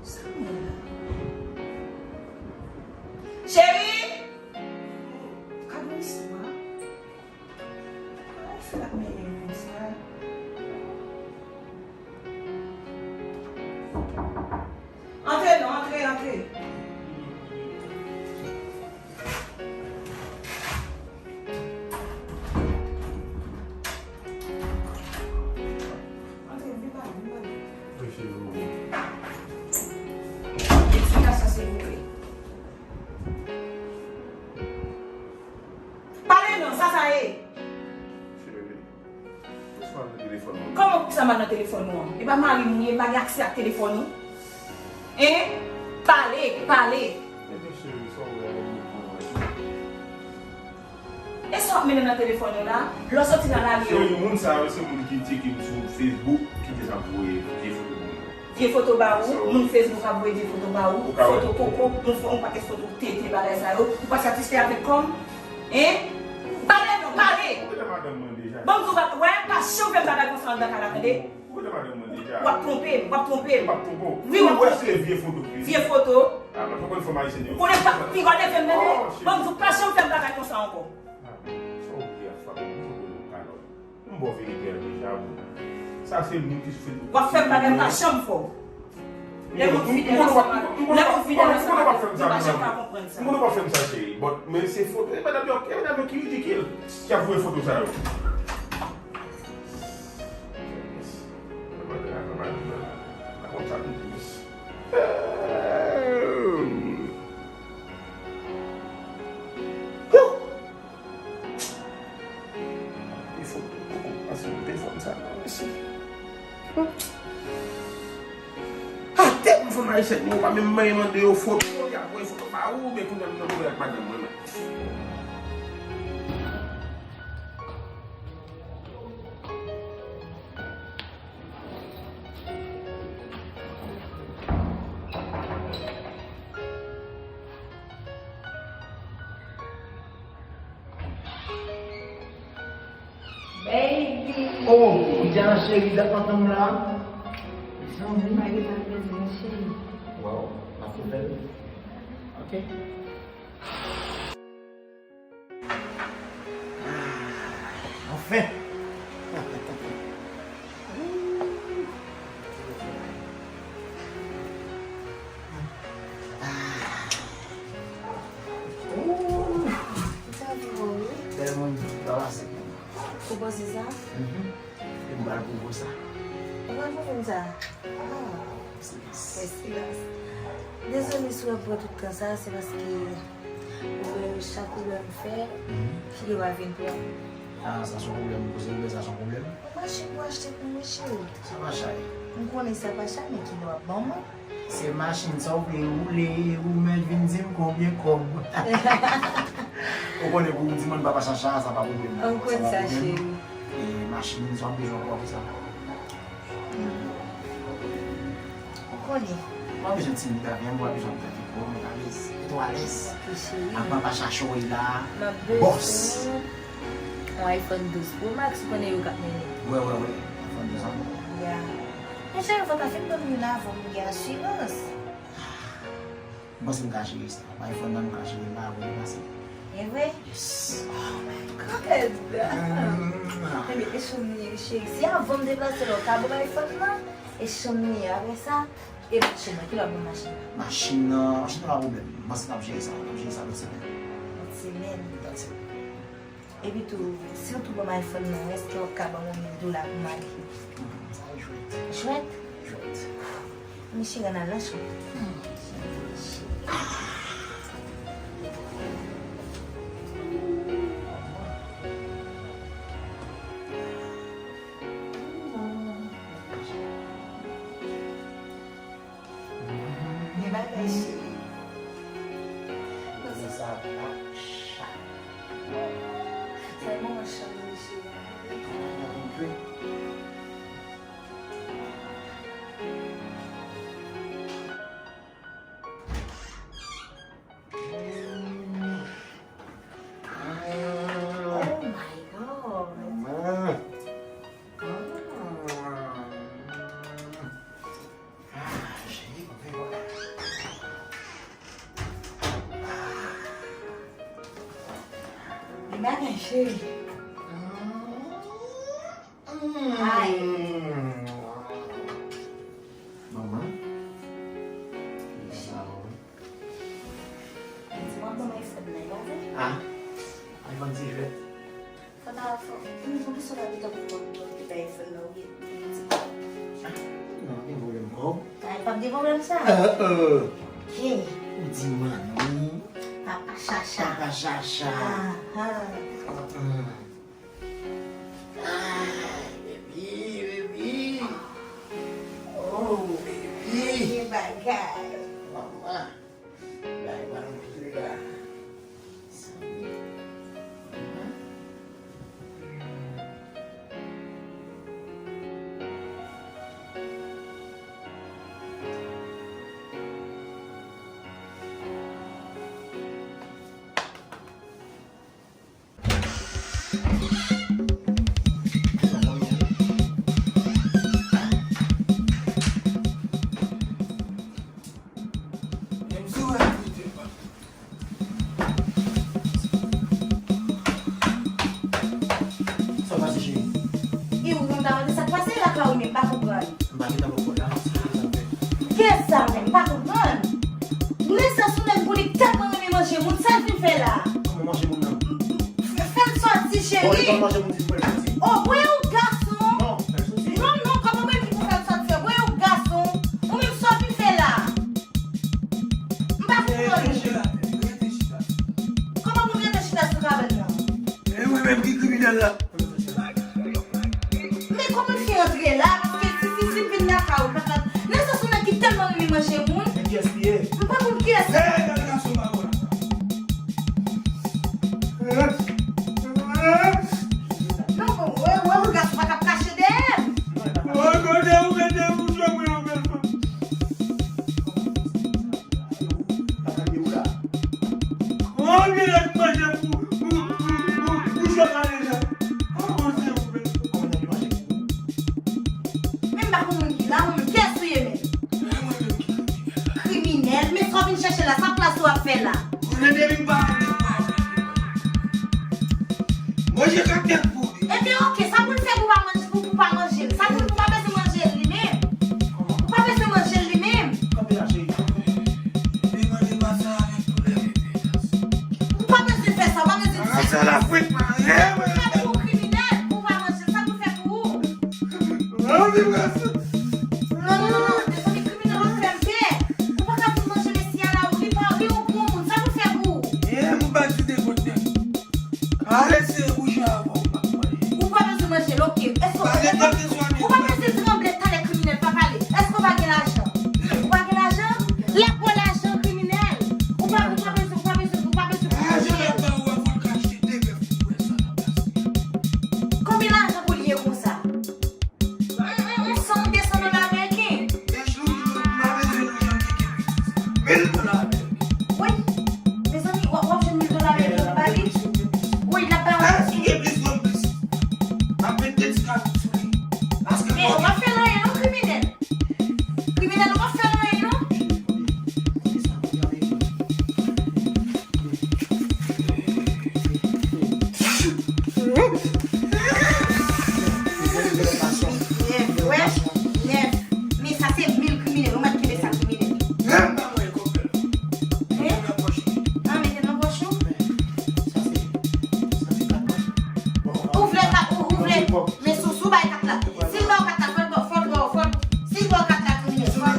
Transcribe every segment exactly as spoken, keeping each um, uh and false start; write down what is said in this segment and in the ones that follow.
Sa m wè la? Cheri! Gad yon istwa. Kòman fi ap mennen konsa? Antre non, antre, antre. Antre, vin pale, vin pale. Wi, cheri. Eksplikasyon, silvouplè. Pale non, sa sa ye? Cheri, kòman pou sa m al nan telefòn ou an? E pa mari m ou ye, m pa gen aksè ak telefòn ou? Hein? Pale, pale. Ebyen, cheri, sa w wè a, e moun mwen wè. E sa w ap mennen nan telefòn ou la? Lè w soti nan lari yo. Cheri, moun sa yo, se moun ki tcheke m sou Facebook, ki te sa voye vye foto moun yo. Vye foto ba ou, moun Facebook ap voye vye foto ba ou, foto koko, yon fo-, yon pakèt foto tete, bagay sa yo, ou pa satisfè avèk kò m? Hein? Pale non, pale! Ou konnen madanm mwen deja. Bon, m di w, wè, pa janm fè m bagay konsa anndan kay la, tande? Ou konnen madanm mwen deja. W ap twonpe m, w ap twonpe m. M ap twonpe w. Wi, w ap twonpe m. Ou wè se vye foto ki vini. Vye foto. Ah, mwen poko konn fanm ayisyen yo. Konnen pa, pi gade fè m tande. Oh, cheri. Bon, m di w, pa janm fè m bagay konsa ankò. Ah, sa w vle a, sa w vle, m foto yo kalòt. M ba w verite a deja, boo. Sa se moun ki sou Facebook. W ap fè m bagay m pa janm fè w. Lè moun fidèl ansanm avè w, lè moun fidèl ansanm avè w, nou pa janm ka konprann sa. M konnen w ap fè m sa, cheri. But, men se foto, e medam yo, e medam yo ki ridikil, ki ap voye foto sa yo. Yes. Mwen pa konn sa pou di, yes. Ehm. Whew! Telefòn, poko pase nan telefòn sa non, mesye. Atè pou fanm ayisyèn yo, ou pa menm mande yo foto, y ap voye foto ba ou, men kounye a m nan kouri ak madanm mwen, men. Baby! Oh, Diana cheri, dat mwen tann ou la. Mezanmi. Mari m ap bezwen cheri. Wow, m ap fè bèl. Ok. Ah, anfen! Ooh. Sa vin bon, wi. Bèl moun, pa pase. Ou panse sa? Mhm. E m pral pwouve w sa. Ou pral pwouve m sa? Ah. Silans. Fè silans. Dezole si w ap pran tout tan sa, se paske ou wè chak koulè m fè, mhm, figi w pa vin pran. Ah, sa se yon pwoblèm, ou koze koulè sa se yon pwoblèm? Yon machin pou achte pou mwen, cheri. Sa pa chay. M konnen sa pa chay, men kilè w ap ban mwen? Se machin sa ou vle woule, ou menm vin di m konbyen kòb. Ou konnen pou w di mwen papa Chacha, sa pa pwoblèm non. Ou konn sa, cheri. E machin sa w ap bezwen ankò pou sa? Ou konnen. Ou pa bezwen timid avè m, ou pa bezwen fè ki pwòp, men alèz. Kite w alèz. Ok, cheri. Ak papa Chacha w ye la. M ap bòs. Bezwen yon iPhone douz Pro Max, ou konnen yo k ap mennen. Wè, wè, wè. iPhone douz an. Ya. Men cheri, fò w ta fin ban m youn avan pou m gen asirans. M panse m ka jere sa. Bay fòn nan m ka jere m pa wè l pase. E vre? Yes. Oh my God! Mm. Ebyen, e chanm li ye, cheri. Si avan m deplase la, w ka ban m iPhone nan, e chanm li ye. Apre sa, e machin nan, kilè w ap ban m machin nan? Machin nan, machin nan pa pwoblèm. M panse n ap jere sa, n ap jere sa lòt semèn. Lòt semèn. That's it. Epi tou, si w tou ban m iPhone nan, èske w ap ka ban m yon mil dola pou m ale? Sa e jwèt. Jwèt? Jwèt. Men cheri, ann al nan chanm. Gen bagay, cheri. Kote sa pa chay? Sa e manman chanm li, cheri. Oh my God. Manman. Cheri. Ay. Manman. Di w ap ban m iPhone nan, e pa vre? Ah, iPhone se jwèt. Fò ta, fò, m, poukisa w ta gentan pran pou m te bay iPhone nan, wi, wi, ti kòb. Ah, non, gen pwoblèm kòb. Ay, p ap gen pwoblèm sa. Euh, euh. Ke? Ou di manmi. Papa Chacha. Papa Chacha. Ah, ah. Mm. Ah, baby, baby. Oh, baby. Gen bagay. Manman. Bay manmi la. Sa pase, cheri? E ou konn ta mande sa k pase lakay ou, men m pa konprann. M pa gentan pran kòd la, non, se sa m fè. Kiyès sa menm? M pa konprann. Nesans ou nèg pou li tèlman renmen manje moun, sa l vin fè la? Kòman manje moun nan? Fè l sòti, cheri. Bon, li konn manje moun di pou fè l sòti? O, bon, e ou gason? Non, fè l sòti. Non, non, kòman mwen ki pou fè l sòti? Bon, e ou gason? Ou menm sa w vin fè la? M pa konprann ou. Rete chita. Kòman pou m rete chita sou kabann nan? E mwen menm ki kriminèl la. Men kòman l fè antre la? Paske si, si, si l vin lakay ou, l pa ka. Nesans ou nèg ki tèlman renmen manje moun. Men kiyès li ye? M pa konn kiyès. Hey, bèl gason, pa bon la. Non, wè, wè, wè, gason pa t ap kache dèyè m. Wè, kote ou mete bouch mwen, yon bèl fanm. Konbyen lè m manje pou, pou, pou, pou, pou chòt ane sa? An, Bondye, ou bèl fanm. Konbyen lè m manje pou? Men m pa konn moun ki la, mwen menm, kiyès ou ye menm? Kriminèl, men sa w vin chèche la, sa plas ou ap fè la? Mwen menm depi m pa vle pa. Manje kap tèt pou li. Ebyen, oke, sa pou l fè pou pa manje, pou, pou pa manje l? Sa pou l, pou pa bezwen manje l li menm? Ou pa bezwen manje l li menm? Kanpe la, cheri. Li mande pa sa avèk tou lè. Ou pa bezwen fè sa, ou pa bezwen di sa. Sa la fwit, mare mwen. Sa pou ou kriminèl, pou pa manje l, sa pou fè pou ou? Anvi mwen sa. Non, non, non, non, defann kriminèl, ou fè m pè. Ou pa ka vin manje mesye a la, ou li pa, li yon bon moun, sa pou fè pou ou? Ye, m pa di de kote. Al eseye kouche avè w, m ap manje. Ou pa bezwen manje l, oke. Èske ou pa bezwen, ou pa bezwen tranble talè kriminèl, pa pale. Èske ou pa gen lajan? Ou pa gen lajan? Lè pou lajan kriminèl. Ou pa, ou pa bezwen, ou pa bezwen, ou pa bezwen kouche. Lajan nan men w, fò l ka achte de bèf pou bwè sa nan plas li. Konbyen lajan pou l ye konsa? Yon san, yon desan dola ameriken. Mil dola ameriken. Wi. Mezanmi, w ap, w ap jwenn mil dola ameriken pou ba li? Wi, l ap ba w. Èske ou gen plis, ban m plis? M ap met de ti kalout sou li. Paske men ou p ap fè l anyen non, kriminèl. Kriminèl, ou p ap fè l anyen non. Nèf, wè, nèf. Men sa se mil kriminèl, ou mèt kenbe sa kriminèl. Hein? Ah, mete nan pòch ou. Ou vle kat, ou, ou vle. Men sou, sou bay kat la. Si l ba w kat la, fò l ba, fò l ba, fò l, si l ba w kat la, kriminèl, fò l.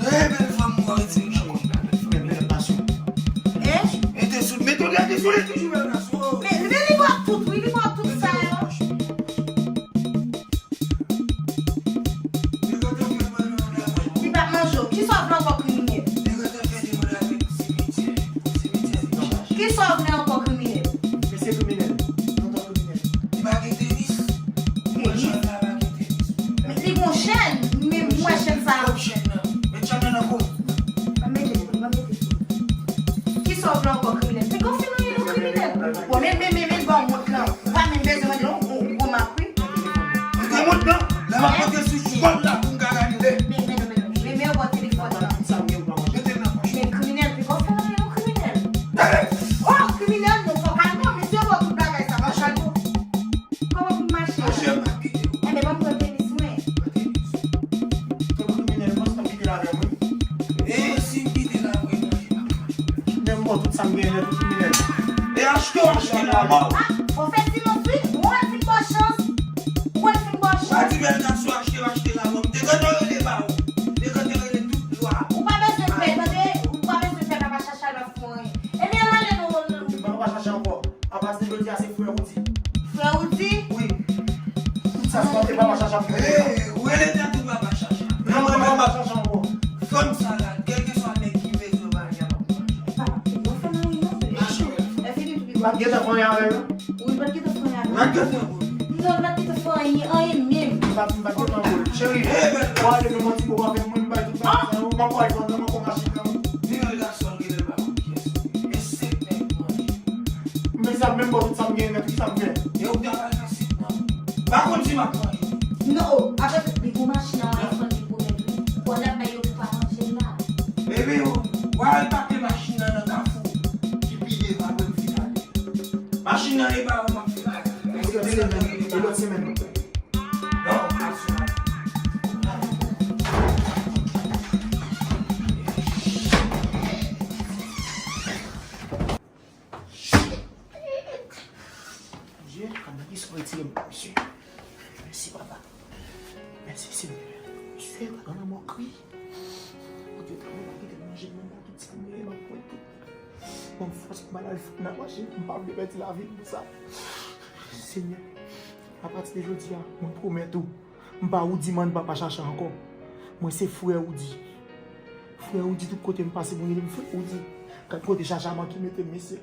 Trè bèl fanm, mwen retire nan kòb la, bèl fanm. Bèl, bèl gason. Hein? Mete sou, mete w gade sou li toujou, bèl gason. Men, men li ba w tout, wi, li ba w tout sa yo. Li p ap manje w. Kisa w vle ankò, kriminèl? Kisa w vle ankò, kriminèl? Mesye kriminèl. Tonton kriminèl. Li pa gen tenis. Tenis? Mwen chal la pa gen tenis. Men li gon chèn, men mwen chèn sa. Kòb chèn nan. Met chèn nan nan kou. Mete, mete. Kisa w vle ankò, kriminèl? Piga w fin anyen non, kriminèl. Bon, men, men, men, men, bon, mont lan. Ou pa menm bezwen mande non, ou, ou gwo mak, wi. Mwen gen mont lan. Lè m ap monte sou chòt la pou m ka gade lè. Men, men, men, men, men, men, men, bon, telefòn lan. Sa w gen ou pa manje. Mete l nan pòch. Oh, kriminèl, nou fò kalme w, mesye, bon, tout bagay sa, pa chal bon. Kòman pou m mache? Mache, m ap kite w. Enben, ban m pran tenis mwen. Pran tenis. Ke kriminèl, mwen, m ap kite l avè mwen. E si m kite l avè mwen? Menm bon, tout sa m genyen, tout kriminèl. E achte w, achte l avè w. Ah, ou fè silans, wi. Ou wè l fin bò chans. Ou wè l fin bò chans. Ou pa di bèl gason, achte w, achte l avè w. M te gentan rele ba ou. M te gentan rele tout lwa. Ou pa bezwen pè, tande. Ou pa bezwen pè, papa Chacha, l ap fè w anyen. Ebyen, ann ale non, non, non. Papa Chacha ankò. Apati de jodi a, se frè Woody. Frè Woody? Wi. Tout sa se papa Chacha pou fè. Hey, ou rele tèt ou papa Chacha. Non, mwen pa papa Chacha ankò. Fanm sa la, kèlkeswa nèg ki bezwen bagay a, m ap pran. Papa, ou fè nan yon. Mache. E fini tou. M pa t gentan fè anyen avè l. Wi, m pa t gentan fè anyen avè l. M pa t gentan fè anyen. Non, m pa t gentan fè anyen, anyen menm. M pa, m pa t gentan anyen. Cheri, ou ale nan manti pou w avè mwen, m bay tout bagay sa yo, m ap pale pandan m ankò mache kanmenm. Vin yon gason, l gentan pa konn kiyès ou ye. E se nèg manje. Men sa menm bò tout sa m genyen nan, ki sa m fè? E ou ta pral nan sit nan. Pa konn si m ap manje. Non, avèk li pou machin nan, w ap fann li pwomèt ou. Ou al ap bay yo pou pa manje la. Bebe, w al pake machin nan nan kafou ki pi devan apre m fin ale. Machin nan e pa ou m ap fin ale. E lòt semèn, e lòt semèn. Non, aksyon. Bondye, gade nan kisa w retire m, mesye. Mèsi, papa. Mèsi, Senyè. Mesye, gade nan mokri. Bondye, tanpri, pa kite m manje, m nan tout sa m genyen, m ap pran tout. Ban m fòs pou m al fè nan mache, m pa vle pèdi lavi m pou sa. Senyè, apati de jodi a, mwen pwomèt ou, m pa Woody Man, papa Chacha ankò. Mwen se frè Woody. Frè Woody, tout kote m pase, moun rele m frè Woody. Gad kote Chacha manke mete m, mesye.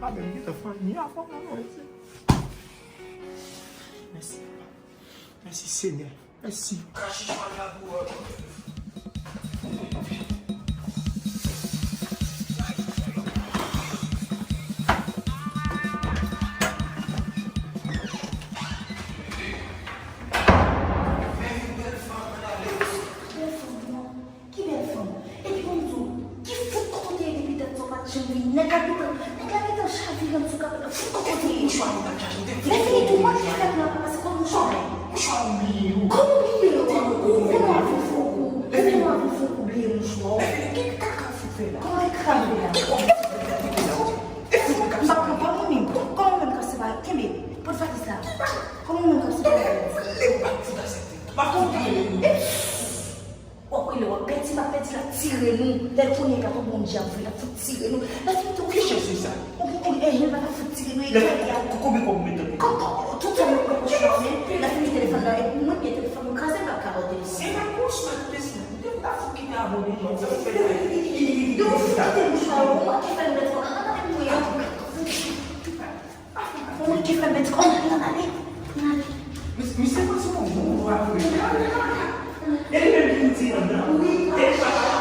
Pa menm gentan fè anyen avè w non, mesye. Mèsi, papa. Mèsi, Senyè. Mèsi. Ki bèl fanm. Epi pou m di w, ki fout kote w te ye depi dat sa w pa t janm vini? Nèg la gentan, nèg la gentan chavire ann sou kapèt la. Fout kote w te ye? Mouchwa mwen t ap chache, w te fini tou, mwen ki fè m nan pase kot mouchwa mwen. Mouchwa ou bliye yo. Kòman bliye yo? Ou fè mwen avè fò kou. Ou fè mwen avè fò kou bliye mouchwa w. Ki kaka fout fè la? Kòman e kaka fè la? Ki kaka fout fè la? M pa pran pa moun menm. Kòman menm k ap separe? Kenbe. Pot valiz la. Kòman menm k ap separe? Lè m pa t fout aksepte. M ap fout bliye nou. W ap rele, w ap pèdi, m ap pèdi, l ap tire nou. Lè l konnen gato Bondye ap vre, l ap fout tire nou. L ap fin tou. Ki chans se sa? Ou, ou, e, l ap fout tire nou, e, lè, ko-, ko-, konbyen kòb ou mete nan pòch la? Tout sa mwen pran pòch la, men, l ap fin telefòn la, e, mwen gen telefòn, mwen kraze, m p ap ka ba w telefòn. Se pa pòch la, pèsonèl. Ou te, ou ta fout kite abòne, jan w fè la. Yo, ou fout kite mouchwa yo, ou manke fè l mèt fò, ann ale mwen. Ou manke fè bèt kòm, ann ale, ann ale. Misye panse yon bon vwa vre. E li menm ki di anndan. Wi. E li pa ka